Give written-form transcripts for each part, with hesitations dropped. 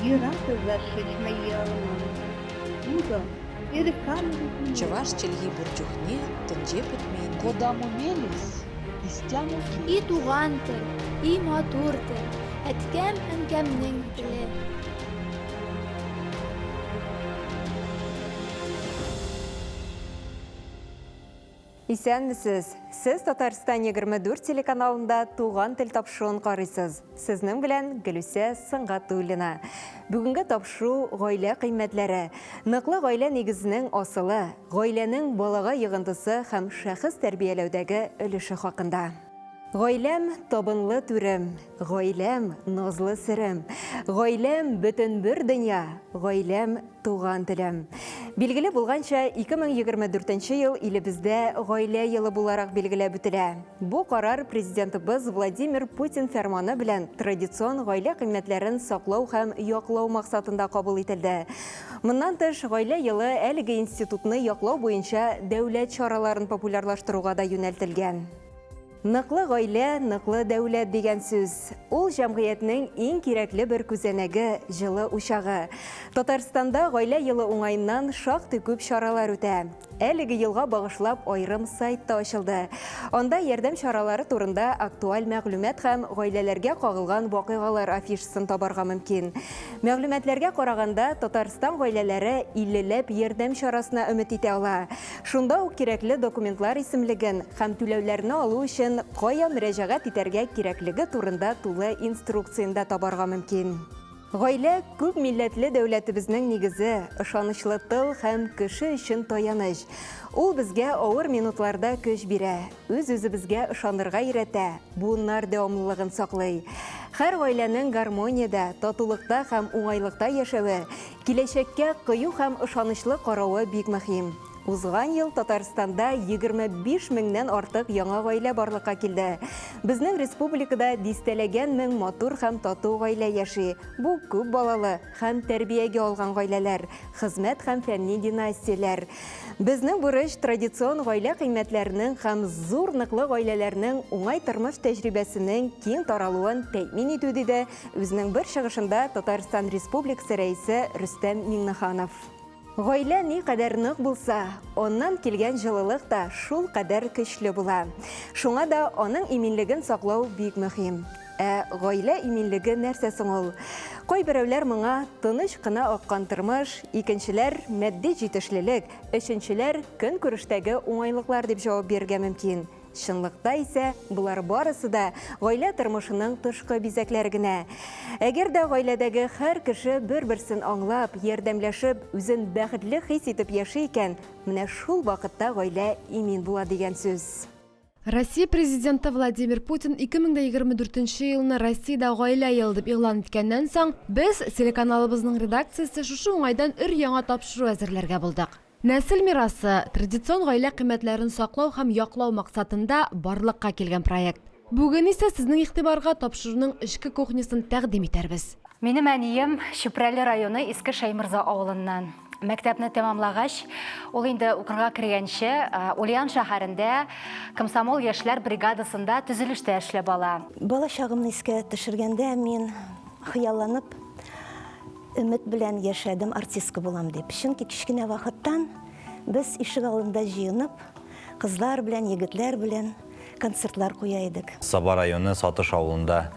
Йөрәк зашичма ялман. Узо, Чӑваш чӗлхи пур чухне тӗнче пӗтмен. Кодамо мелесь, истямо И туган тел, и матур тел, әткәм-әнкәмнең теле. Исәнмесез! Сез Татарстан 24 телеканалында Туган тел тапшыруын карыйсыз. Сезнең белән Гөлүсә Сөнгатуллина. Бүгенге тапшыру гаилә кыйммәтләре, ныклы гаилә нигезенең асылы, гаиләнең балага йогынтысы һәм шәхес тәрбияләүдәге өлеше хакында. Гаиләм, табынлы түрем, Гаиләм, назлы серем, Гаиләм, бөтен бер дөнья, Гаиләм, туган телем. Билгеле булганча, 2024 нче ел илебездә Гаилә елы буларак билгеләп үтелә. Бу карар Президентыбыз Владимир Путин фәрманы белән традицион гаилә кыйммәтләрен саклау һәм яклау максатында кабул ителде. Моннан тыш, Гаилә елы әлеге институтны яклау буенча дәүләт чараларын популярлаштыруга да юнәлтелгән. Ныклы гаилә, ныклы дәүләт дигән сүз. Ул җәмгыятьнең иң кирәкле бер күзәнәге, җылы учагы. Татарстанда Гаилә елы уңаеннан шактый күп чаралар үтә. Әлеге елга багышлап аерым сайт та ачылды. Анда ярдәм чаралары турында актуаль мәгълүмат һәм гаиләләргә кагылган вакыйгалар афишасын табарга мөмкин. Мәгълүматларга караганда, Татарстан гаиләләре иллеләп ярдәм чарасына өмет итә ала. Шунда ук кирәкле документлар исемлеген һәм түләүләрне алу өчен кая мөрәҗәгать итәргә кирәклеге турында тулы инструкцияне дә табарга мөмкин. Гаилә, күп милләтле дәүләтебезнең нигезе, ышанычлы тыл һәм кеше өчен таяныч. Ул безгә авыр минутларда көч бирә, үз-үзебезгә ышанырга өйрәтә, буыннар дәвамлылыгын саклый. Һәр гаиләнең гармониядә, татулыкта һәм уңайлыкта яшәве, Киләчәккә кыю һәм ышанычлы каравы бик мөһим. Узган ел Татарстанда 25 меңнән артык яңа гаилә барлыкка килде. Безнең республикада дистәләгән мең матур һәм тату гаилә яши. Бу күп балалы һәм тәрбиягә алган гаиләләр, хезмәт һәм фәнни династияләр. Безнең бурыч, традицион гаилә кыйммәтләренең һәм зур ныклы гаиләләрнең уңай тормыш тәҗрибәсенең киң таралуын тәэмин итү, диде Үзенең бер чыгышында Татарстан Республикасы Рәисе Рөстәм Миңнеханов. Гаилә никадәр нык булса, аннан килгән җылылык та шулкадәр көчле була. Шуңа да аның иминлеген саклау бик мөһим. Ә гаилә иминлеге нәрсә соң ул? Кайберәүләр моңа тыныч кына аккан тормыш, икенчеләр, матди җитешлелек, өченчеләр көнкүрештәге уңайлыклар дип җавап бирергә мөмкин. Чынлыкта исә болар барысы да гаилә тормышының тышкы бизәкләре генә. Әгәр дә гаиләдәге һәр кеше бер-берсен аңлап, ярдәмләшеп, үзен бәхетле хис итеп яши икән, менә шул вакытта гаилә имин була дигән сүз. Россия Президенты Владимир Путин 2024 нче елны Россиядә Гаилә елы дип игълан иткәннән соң, без, телеканалыбызның редакциясе, шушы уңайдан өр-яңа тапшыру әзерләргә булдык. Нәсел мирасы, традицион гаилә кыйммәтләрен саклау һәм яклау максатында барлыкка килгән проект. Бүген исә сезнең игътибарга тапшыруның эчке кухнясын тәкъдим итәрбез. Минем әнием Чүпрәле районы Иске Шәйморза авылыннан. Мәктәпне тәмамлагач, ул инде укырга кергәнче, Ульян шәһәрендә комсомол яшьләр бригадасында төзелештә эшләп ала. Бала чагымны искә төшергәндә мин хыялланып, Өмет белән яшәдем артистка булам дип. Чөнки кечкенә вакыттан без ишек алдында җыенып, кызлар белән, егетләр белән концертлар куя идек. Саба районы Сатыш авылында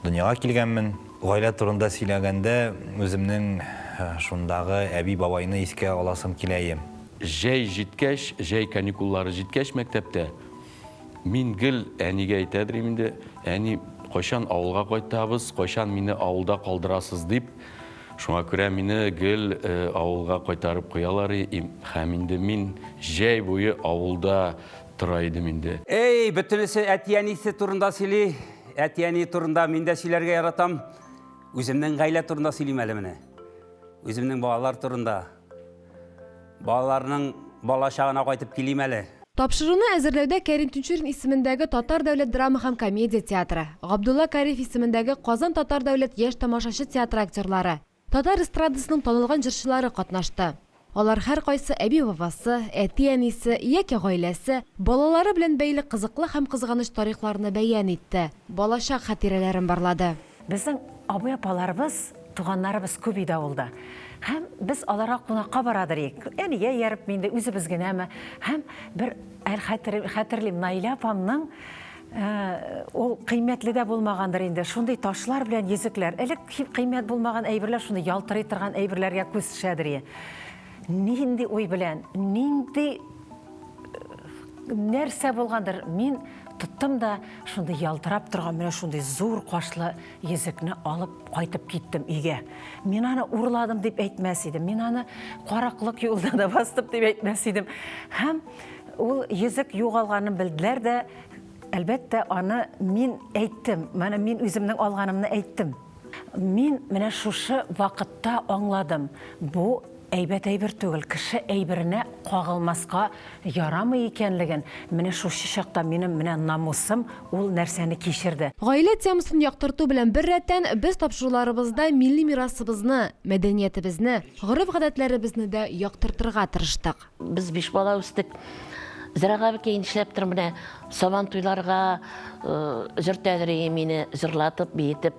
дөньяга килгәнмен. Гаилә турында сөйләгәндә, үземнең шундагы әби-бабайны искә аласым килә. Җәй җиткәч, җәй каникуллары җиткәч мәктәптә, Мин гел әнигә әйтәдер идем инде, әни, кайчан авылга кайтабыз, кайчан мине авылда калдырасыз дип. Шуңа күрә мине гел авылга кайтарып куялар һәм инде мин җәй буе авылда тора идем инде. Эй, бөтенесе әти-әнисе турында сөйли. Әти-әни турында мин дә сөйләргә яратам. Үземнең гаилә турында сөйлим әле менә. Үземнең балалар турында. Балаларның бала чагына кайтып килим әле. Тапшыруны әзерләүдә Кәрим Тинчурин исемендәге Татар дәүләт драма һәм комедия театры, Габдулла Кариев исемендәге Казан татар дәүләт яшь тамашачы театры актерлары, татар эстрадасының танылган җырчылары катнашты. Алар һәркайсы әби-бабасы, әти-әнисе яки гаиләсе, балалары белән бәйле кызыклы һәм кызганыч тарихларны бәян итте, балачак хатирәләрен барлады. Безнең абый-апаларыбыз. Туганнарыбыз күп иде авылда. Һәм без аларга кунакка барадыр идек. Әнигә ияреп инде, үзебез генәме. Һәм бер әле хәтер, хәтерлим, Наилә апамның ул кыйммәтле дә булмагандыр инде, шундый ташлар белән йөзекләр. Элек кыйммәт булмаган әйберләр, шундый ялтырый торган әйберләргә күз төшәдер иде. Нинди уй белән, нинди нәрсә булгандыр, мин тоттым да шундый ялтырап торган менә шундый зур кашлы йөзекне алып кайтып киттем өйгә. Мин аны урладым дип әйтмәс идем. Мин аны караклык юлына да бастым дип әйтмәс идем. Һәм ул йөзек югалганын белделәр дә, әлбәттә, аны мин әйттем. Менә мин үземнең алганымны әйттем. Мин менә шушы вакытта аңладым, бу әйбәт әйбер түгел, кеше әйберенә кагылмаска ярамый икәнлеген, менә шушы чакта минем менә намусым ул нәрсәне кичерде. Гаилә темасын яктырту белән беррәттән, без тапшыруларыбызда милли мирасыбызны, мәдәниятебезне, гореф-гадәтләребезне дә яктыртырга тырыштык. Без биш бала үстек. Зирага әбекәй нишләптер менә Сабан туйларга җөртәдер мине җырлатып, биетеп.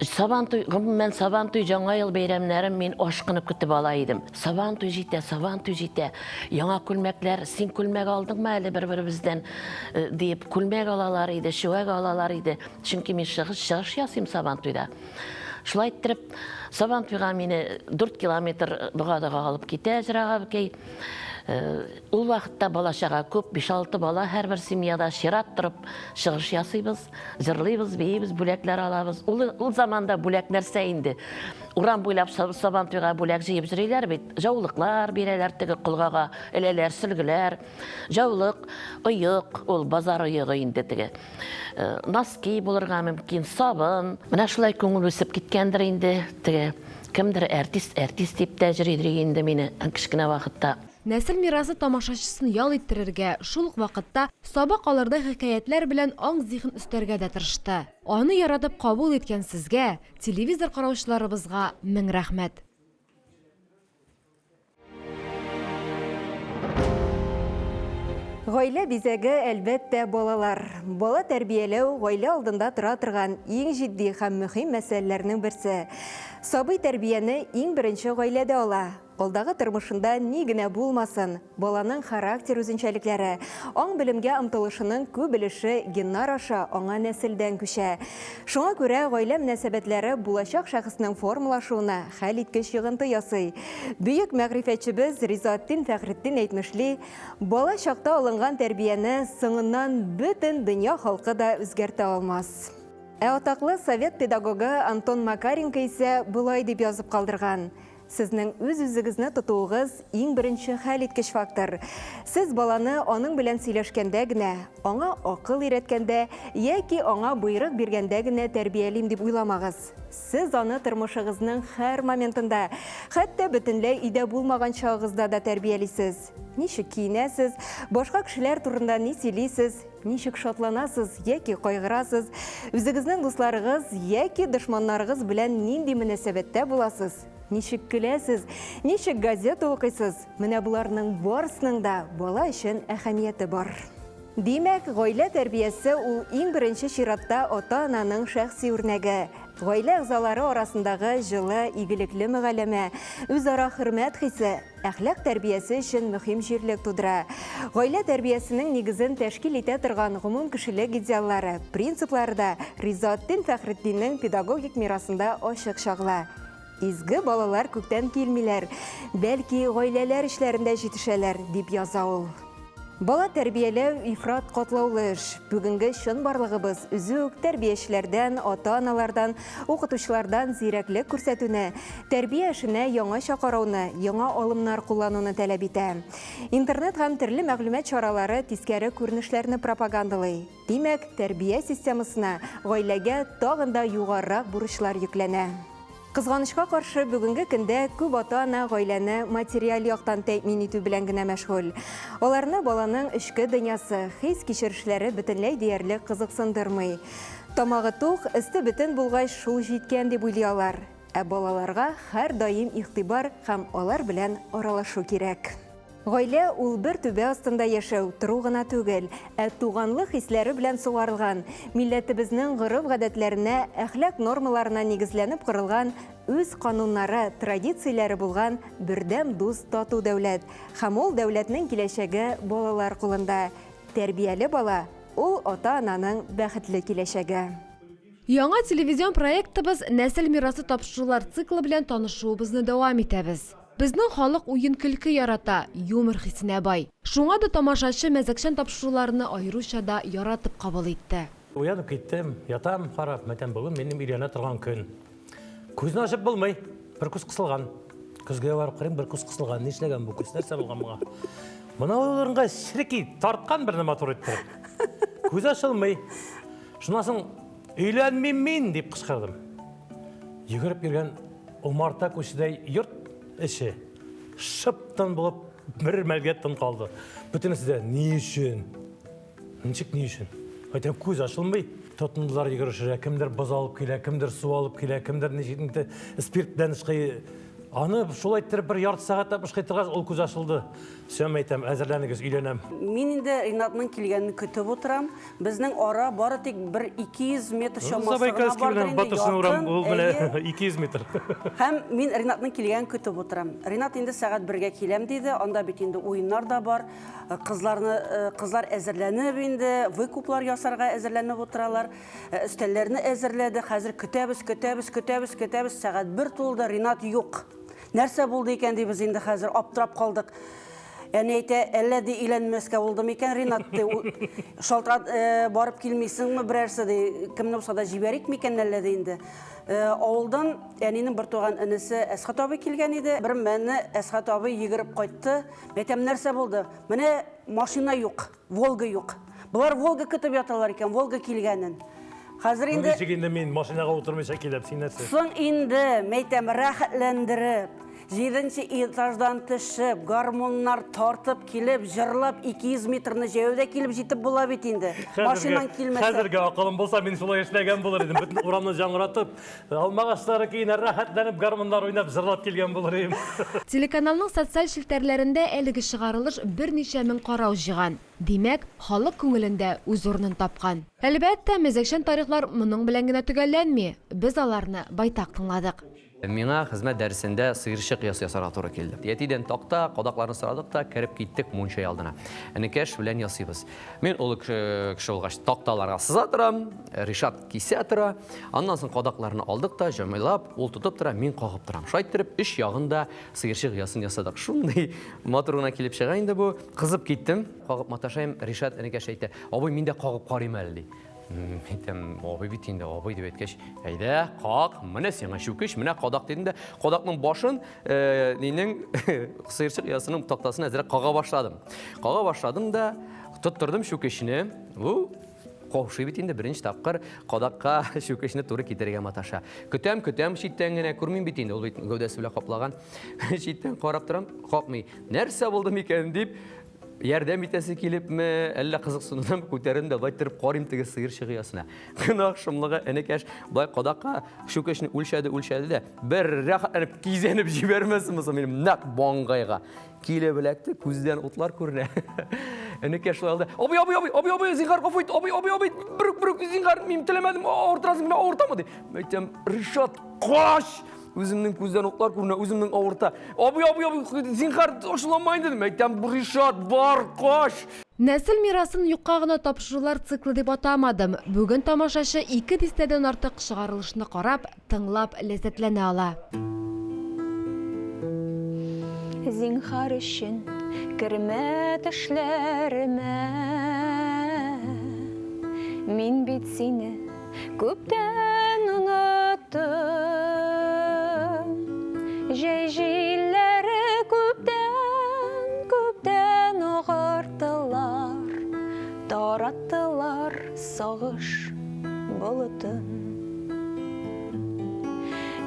Сабан туй, гомумән, Сабан туй, Яңа ел бәйрәмнәрен мин ашкынып көтеп ала идем. Сабан туй җитә, Сабан туй җитә. Яңа күлмәкләр, син күлмәк алдыңмы әле бер-беребездән, диеп, күлмәк алалар иде, чүәк алалар иде. Чөнки мин чыгыш, чыгыш ясыйм Сабан туйда. Шулай иттереп, Сабантуйга мине 4 километр Богадага алып китә Зирага әбекәй. Ул вакытта бала-чага күп, 5-6 бала һәрбер семьяда чират торып чыгыш ясыйбыз, җырлыйбыз, биибез, бүләкләр алабыз. Ул, ул заманда бүләк нәрсә инде? Урам буйлап Сабантуйга бүләк җыеп йөриләр бит. Җаулыклар бирәләр теге колгага, эләләр, сөлгеләр. Җаулык, оек, ул базар оегы инде теге. Носки булырга мөмкин, сабын. Менә шулай күңел үсеп киткәндер инде. Теге кемдер әртист, әртист дип тә җөридер инде мине кечкенә вакытта. Нәсел мирасы тамашачысын ял иттерергә, шул ук вакытта сабак алырдай хикәятләр белән аң-зиһен өстәргә дә тырышты. Аны яратып кабул иткән сезгә, телевизор караучыларыбызга мең рәхмәт! Гаилә бизәге, әлбәттә, балалар. Бала тәрбияләү гаилә алдында тора торган иң җитди һәм мөһим мәсьәләләрнең берсе. Сабый тәрбияне иң беренче гаиләдә ала. Алдагы тормышында ни генә булмасын, баланың характер үзенчәлекләре, аң-белемгә омтылышының күп өлеше геннар аша аңа нәселдән күчә. Шуңа күрә гаилә мөнәсәбәтләре булачак шәхеснең формалашуына хәлиткеч йогынты ясый. Бөек мәгърифәтчебез Ризаэтдин Фәхретдин әйтмешли, бала чакта алынган тәрбияне соңыннан бөтен дөнья халкы да үзгәртә алмас. Ә атаклы совет педагогы Антон Макаренко исә болай дип язып калдырган, Сезнең үз-үзегезне тотуыгыз иң беренче хәлиткеч фактор. Сез баланы аның белән сөйләшкәндә генә, аңа акыл өйрәткәндә яки аңа боерык биргәндә генә тәрбиялим дип уйламагыз. Сез аны тормышыгызның һәр моментында, хәтта бөтенләй өйдә булмаган чагыгызда да тәрбиялисез. Ничек киенәсез, башка кешеләр турында ни сөйлисез, ничек шатланасыз яки кайгырасыз, үзегезнең дусларыгыз яки дошманнарыгыз белән нинди мөнәсәбәттә буласыз, ничек көләсез, ничек газета укыйсыз, менә боларның барысының да бала өчен әһәмияте бар. Димәк, гаилә тәрбиясе ул иң беренче чиратта ата-ананың шәхси үрнәге. Гаилә әгъзалары арасындагы җылы, игелекле мөгаләмә, үзара хөрмәт хисе, әхлак тәрбиясе өчен мөһим җирлек тудыра. Гаилә тәрбиясенең нигезен тәшкил итә торган гомумкешелек идеаллары, принциплары да Ризаэтдин Фәхретдиннең педагогик мирасында ачык чагыла. Изге балалар күктән килмиләр, бәлки гаиләләр эчләрендә җитешәләр, дип яза ул. Бала тәрбияләү ифрат катлаулы эш. Бүгенге чынбарлыгыбыз үзе үк тәрбиячеләрдән, ата-аналардан, укытучылардан зирәклек күрсәтүне, тәрбия эшенә яңача карауны, яңа алымнар куллануны таләп итә. Интернет һәм төрле мәгълүмат чаралары тискәре күренешләрне пропагандалый. Димәк, тәрбия системасына, гаиләгә тагын да югарырак бурычлар йөкләнә. Кызганычка каршы, бүгенге көндә күп ата-ана гаиләне материаль яктан тәэмин итү белән генә мәшгуль. Аларны баланың эчке дөньясы, хис-кичерешләре бөтенләй диярлек кызыксындырмый. Тамагы тук, өсте бөтен булгач, шул җиткән дип уйлый алар. Ә балаларга һәрдаим игътибар һәм алар белән аралашу кирәк. Гаилә ул бер түбә астында яшәү, тору гына түгел, ә туганлык хисләре белән сугарылган, милләтебезнең гореф-гадәтләренә, әхлак нормаларына нигезләнеп корылган үз кануннары, традицияләре булган бердәм дус тату дәүләт. Һәм ул дәүләтнең киләчәге балалар кулында. Тәрбияле бала, ул ата-ананың бәхетле киләчәге. Яңа телевизион проектыбыз Нәсел мирасы тапшырулар циклы белән танышуыбызны дәвам итәбез. Безнең халык уен-көлке ярата, юмор хисенә бай. Шуңа да тамашачы мәзәкчән тапшыруларны аеруча да яратып кабул итте. Уянып киттем, ятам, карап, мәтәм, бүген минем өйләнә торган көн. Күзне ачып булмый, бер күз кысылган. Көзгегә барып карыйм, бер күз кысылган. Нишләгән бу күз, нәрсә булган моңа? Моны урынга черки тарткан берне матур иттереп. Күз ачылмый. Шуннан соң өйләнмим мин дип кычкырдым. Йөгереп йөргән умарта күчедәй йорт эче шып тын булып бер мәлгә тын калды. Бөтенесе дә ни өчен? Ничек ни өчен? Әйтәм, күз ачылмый. Тотындылар йөгерешергә, кемдер боз алып килә, кемдер су алып килә, кемдер ничек инде спирт белән ышкый. Аны шулай иттереп бер ярты сәгатьләп ышкый торгач, ул күз ачылды. Все, әйтәм, әзерләнегез, өйләнәм. Мин инде Ринатның килгәнен көтеп утырам. Безнең ара бары тик бер 200 метр чамасы гына бардыр инде, якын, ул менә 200 метр. Һәм мин Ринатның килгәнен көтеп утырам. Ринат инде сәгать бергә киләм диде, анда бит инде уеннар да бар. Кызларны, кызлар әзерләнеп инде, выкуплар ясарга әзерләнеп утыралар. Өстәлләрне әзерләде. Хәзер көтәбез, көтәбез, көтәбез, көтәбез. Сәгать бер тулды, Ринат юк. Нәрсә булды икән дибез инде хәзер, аптырап калдык. Әни әйтә, әллә ди өйләнмәскә булды микән Ринат ди. Шалтырат, барып килмисеңме берәрсе ди, кемне булса да җибәрик микән әллә ди инде. Авылдан әнинең бертуган энесе Әсхәт абый килгән иде. Бер мәлне Әсхәт абый йөгереп кайтты. Әйтәм, нәрсә булды? Менә машина юк. Волга юк. Болар Волга көтеп яталар икән, Волга килгәнен. Хәзер инде... Ничек инде мин машинага утырмыйча киләм, син нәрсә? Соң инде, мәйтәм, рәхәтләндереп, җиденче этаждан төшеп, гармуннар тартып килеп, җырлап 200 метрны җәяү дә килеп җитеп була бит инде. Машинаң килмәсә. Хәзерге акылым булса, мин шулай эшләгән булыр идем. Бөтен урамны яңгыратып, Алмагачлары көенә рәхәтләнеп гармуннар уйнап җырлап килгән булыр идем. Телеканалның социаль челтәрләрендә әлеге чыгарылыш берничә мең карау җыйган. Димәк, халык күңелендә үз урынын тапкан. Әлбәттә, мәзәкчән тарихлар моның белән генә төгәлләнми. Без аларны байтак тыңладык. Миңа хезмәт дәресендә сыерчык оясы ясарга туры килде. Әтидән такта, кадакларны сорадык та, кереп киттек мунча алдына. Энекәш белән ясыйбыз. Мин олы кеше булгач, такталарга сыза торам, Ришат кисә тора. Аннан соң кадакларны алдык та, җамайлап, ул тотып тора, мин кагып торам. Шулай иттереп, өч ягын да сыерчык оясын ясадык. Шундый матур гына килеп чыга инде бу. Кызып киттем, кагып маташаем, Ришат энекәш әйтә, абый, мин дә кагып карыйм әле, ди. Әйтәм, абый бит инде, абый дип әйткәч, әйдә, как, менә сиңа чүкеч, менә кадак дидем дә, кадакның башын, нинең сыерчык оясының тактасын әзрәк кага башладым. Кага башладым да, тоттырдым чүкечне. Бу каушый бит инде беренче тапкыр кадакка чүкечне туры китерергә маташа. Көтәм, көтәм, читтән генә күрмим бит инде, ул бит гәүдәсе белән каплаган. Читтән карап торам, какмый. Нәрсә булды микән дип, ярдәм итәсе килепме, әллә кызыксынудан күтәрдем дә, былай торып карыйм теге сыерчык оясына. Гөнаһ шомлыгы энекәш былай кадакка чүкечне үлчәде, үлчәде дә, бер рәхәтләнеп кизәнеп җибәрмәсенме соң минем нәкъ маңгайга. Килеп эләкте, күздән утлар күренә. Энекәш шулай алды. Абый, абый, абый, абый, абый, зинһар, гафу ит, абый, абый, абый, берүк, берүк, зинһар, мин теләмәдем, авыртырасың, менә авыртамы, ди. Әйтәм, Ришат, кач! Үземнең күздән утлар күренә, үземнең авырта. Абый, абый, абый, зинһар, ачуланма инде, дим. Әйтәм, Ришат, бар, кач! Нәсел мирасын юкка гына тапшырулар циклы дип атамадым. Бүген тамашачы ике дистәдән артык чыгарылышны карап, тыңлап ләззәтләнә ала. Зинһар өчен кермә төшләремә. Мин бит сине күптән оныттым. Җәй җилләре күптән, күптән агартылар, тараттылар сагыш болытын.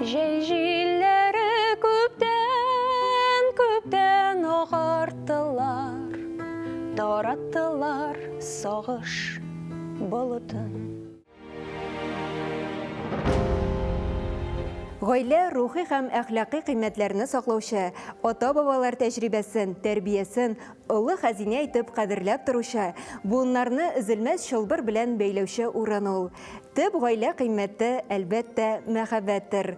Җәй җилләре күптән, күптән агартылар, тараттылар сагыш болытын. Гаилә рухи һәм әхлакый кыйммәтләрне саклаучы, ата-бабалар тәҗрибәсен, тәрбиясен олы хәзинә итеп кадерләп торучы, буыннарны өзелмәс чылбыр белән бәйләүче урын ул. Төп гаилә кыйммәте, әлбәттә, мәхәббәттер.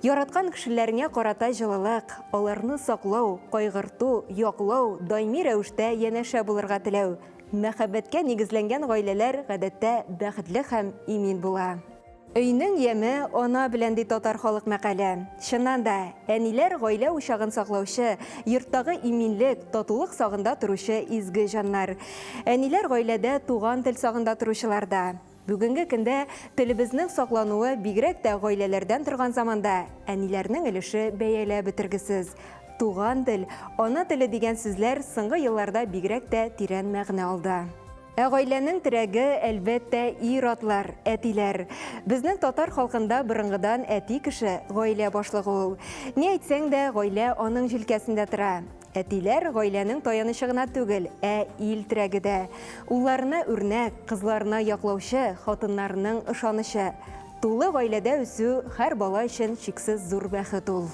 Яраткан кешеләреңә карата җылылык, аларны саклау, кайгырту, яклау, даими рәвештә янәшә булырга теләү. Мәхәббәткә нигезләнгән гаиләләр, гадәттә, бәхетле һәм имин була. Өйнең яме ана белән ди татар халык мәкале. Чыннан да, әниләр гаилә учагын саклаучы, йорттагы иминлек, татулык сагында торучы изге җаннар. Әниләр гаиләдә туган тел сагында торучылар да. Бүгенге көндә телебезнең саклануы бигрәк тә гаиләләрдән торган заманда әниләрнең өлеше бәяләп бетергесез. Туган тел, ана теле дигән сүзләр соңгы елларда бигрәк тә тирән мәгънә алды. Ә гаиләнең терәге, әлбәттә, ир-атлар, әтиләр. Безнең татар халкында борынгыдан әти кеше, гаилә башлыгы ул. Ни әйтсәң дә, гаилә аның җилкәсендә тора. Әтиләр гаиләнең таянычы гына түгел, ә ил терәге дә. Улларына үрнәк, кызларына яклаучы, хатыннарының ышанычы. Тулы гаиләдә үсү һәр бала өчен чиксез зур бәхет ул.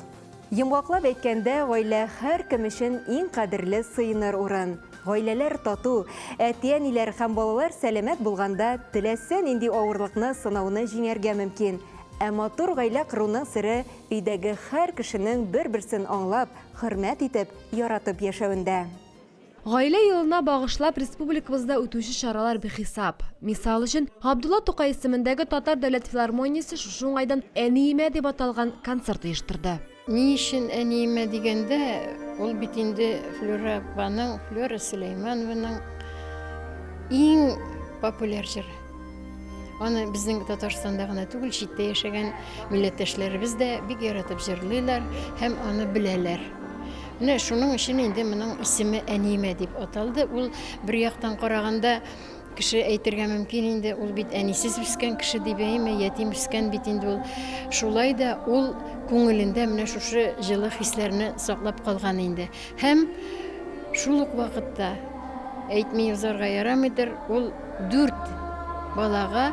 Йомгаклап әйткәндә, гаилә һәркем өчен иң кадерле сыеныр урын. Гаиләләр тату, әти-әниләр һәм балалар сәламәт булганда, теләсә нинди авырлыкны, сынауны җиңәргә мөмкин. Ә матур гаилә коруның сере өйдәге һәр кешенең бер-берсен аңлап, хөрмәт итеп, яратып яшәвендә. Гаилә елына багышлап республикабызда үтүче чаралар бихисап. Мисал өчен, Габдулла Тукай исемендәге Татар дәүләт филармониясе шушы уңайдан Әниемә дип аталган концерт оештырды. Ни өчен әниемә дигәндә, ул бит инде Флюра апаның, Флюра Сөләйманованың иң популяр җыры. Аны безнең Татарстанда гына түгел, читтә яшәгән милләттәшләребез дә бик яратып җырлыйлар һәм аны беләләр. Менә шуның өчен инде моның исеме Әниемә дип аталды. Ул бер яктан караганда Кеше әйтергә мөмкин инде, ул бит әнисез үскән кеше дип, әйеме, ятим үскән бит инде ул. Шулай да ул күңелендә менә шушы җылы хисләрне саклап калган инде. Һәм шул ук вакытта, әйтми узарга ярамыйдыр, ул дүрт балага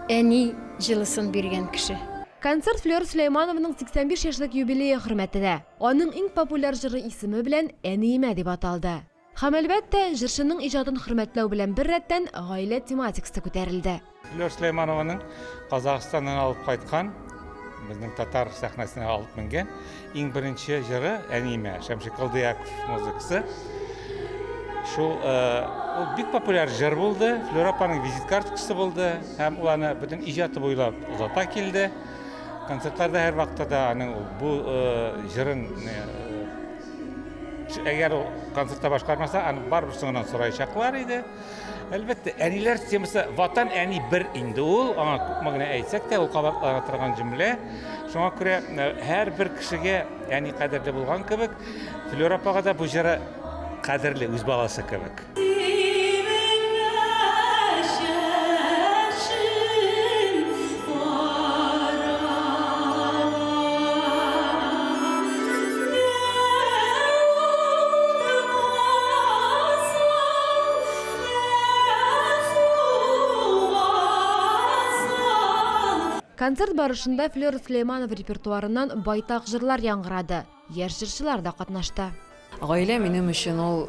әни җылысын биргән кеше. Концерт Флера Сөләйманованың 85 яшьлек юбилее хөрмәтенә, аның иң популяр җыры исеме белән Әниемә дип аталды. Һәм, әлбәттә, җырчының иҗатын хөрмәтләү белән беррәттән, гаилә тематикасы күтәрелде. Флер Сөләйманованың Казахстаннан алып кайткан, безнең татар сәхнәсенә алып менгән иң беренче җыры Әниемә, Шәмши Кылдыяков музыкасы. Шул ул бик популяр җыр булды, Флер апаның визит карточкасы булды һәм ул аны бөтен иҗаты буйлап озата килде. Концертларда һәрвакытта да аның бу җырын Әгәр ул концертта башкармаса, аны барыбер соңыннан сораячаклар иде. Әлбәттә, әниләр темасы ватан әни бер инде ул, аңа күпме генә әйтсәк тә, ул кабатлана торган җөмлә. Шуңа күрә һәрбер кешегә әни кадерле булган кебек, Флюра апага да бу җыры кадерле, үз баласы кебек. Концерт барышында Флера Сөләйманова репертуарыннан байтак җырлар яңгырады. Яшь җырчылар да катнашты. Гаилә минем өчен ул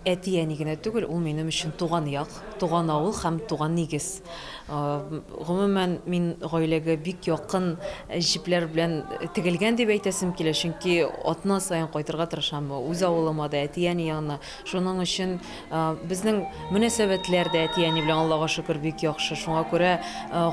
әти-әни генә түгел, ул минем өчен туган як, туган авыл һәм туган нигез. Гомумән, мин гаиләгә бик якын җепләр белән тегелгән дип әйтәсем килә, чөнки атна саен кайтырга тырышам үз авылыма да, әти-әни янына. Шуның өчен Безнең мөнәсәбәтләр дә әти-әни белән, Аллага шөкер, бик яхшы. Шуңа күрә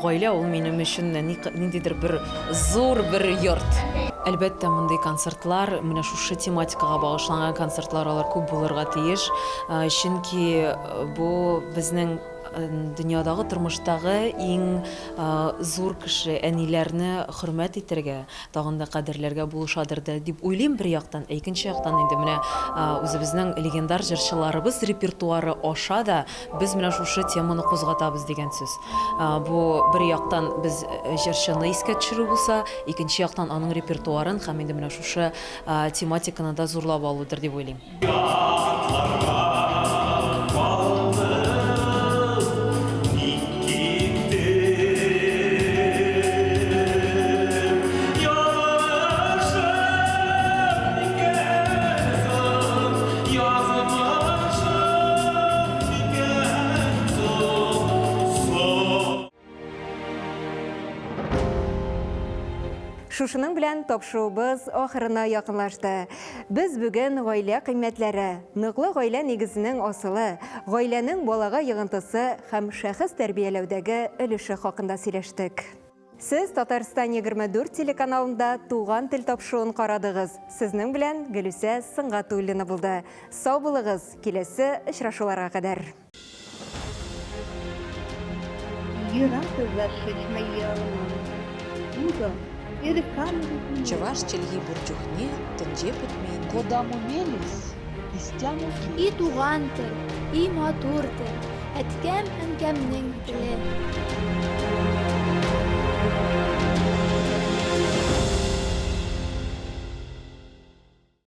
гаилә ул минем өчен ниндидер бер зур бер йорт. Әлбәттә, мондый концертлар, менә шушы тематикага багышланган концертлар алар күп булырга тиеш. Чөнки бу безнең дөньядагы, тормыштагы иң зур кеше, әниләрне хөрмәт итәргә, тагын да кадерләргә булышадыр да дип уйлыйм бер яктан, ә икенче яктан инде менә үзебезнең легендар җырчыларыбыз репертуары аша да без менә шушы теманы кузгатабыз дигән сүз. Бу бер яктан без җырчыны искә төшерү булса, икенче яктан аның репертуарын һәм инде менә шушы тематиканы да зурлап алудыр дип уйлыйм. Шушының белән тапшыруыбыз ахырына якынлашты. Без бүген гаилә кыйммәтләре, ныклы гаилә нигезенең асылы, гаиләнең балага йогынтысы һәм шәхес тәрбияләүдәге өлеше хакында сөйләштек. Сез Татарстан 24 телеканалында Туган тел тапшыруын карадыгыз. Сезнең белән Гөлүсә Сөнгатуллина булды. Сау булыгыз, киләсе очрашуларга кадәр. Чӑваш чӗлхи пур чухне тӗнче пӗтмен. Кодамо мелесь, истямо И туган тел, и матур тел, әткәм-әнкәмнең теле.